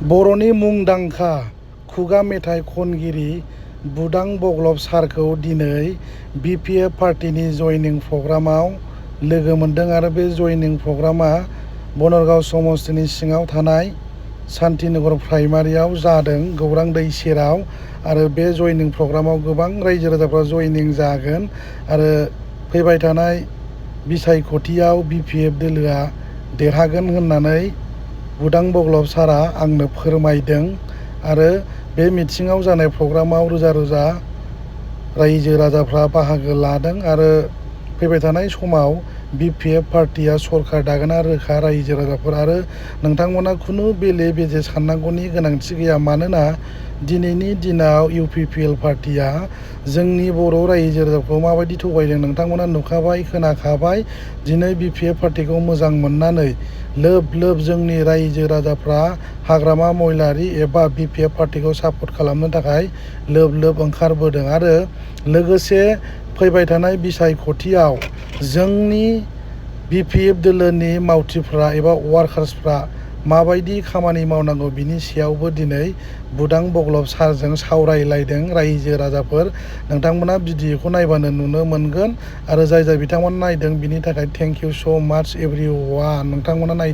बर'नि मुंदांखा खुगा मेथाइ खनगिरि बुदां बग्लब सारखौ दिनै बिपिएफ पार्टिनि जयनिं प्रग्रामाव लोगो मोन्दों आरो बे जयनिं प्रग्रामा बनरगाव समस्तिनि सिङाव थानाय सान्तिनगर प्राइमारियाव जादों गौरां दै सेराव। आरो बे जयनिं प्रग्रामाव गोबां रायजो राजाफ्रा जयनिं जागोन आरो फैबाय थानाय बिसायख'थियाव बिपिएफ दोलोआ देरहागोन होननानै बुदां बग्लब सारा आंनो फोरमायदों। आरो बे मिथिङाव जानाय प्रग्रामाव रोजा रोजा रायजो राजाफ्रा बाहागो लादों आरो फैबाय थानाय समाव बिपिएफ पार्टिया सरकार दागोना रोखा रायजो राजाफोर आरो नोंथांमोना खुनु बेले बेजे साननांगौनि गोनांथि गैया। मानोना दिनैनि दिनाव इउपिपिएल पार्टिया जोंनि बर' रायजो राजाखौ माबायदि थगायदों नोंथांमोना नुखाबाय खोनाखाबाय। दिनै बिपिएफ पार्टिखौ मोजां मोननानै लोब लोब जोंनि रायजो राजाफ्रा हाग्रामा महिलारि एबा बिपिएफ पार्टिखौ सापर्ट खालामनो थाखाय लोब लोब ओंखारबोदों। आरो लोगोसे फैबाय थानाय बिसायख'थियाव जोंनि बिपिएफ दोलोनि मावथिफ्रा एबा वार्कार्सफ्रा माबायदि खामानि मावनांगौ बिनि सायावबो दिनै बुदां बग्लब सारजों सावरायलायदों रायजो राजाफोर। नोंथांमोना भिडिअखौ नायबानो नुनो मोनगोन। आरो जाय जाय बिथांमोना नायदों बिनि थाखाय थेंक इउ स' माच एभ्रिवान। नोंथांमोना नायदों।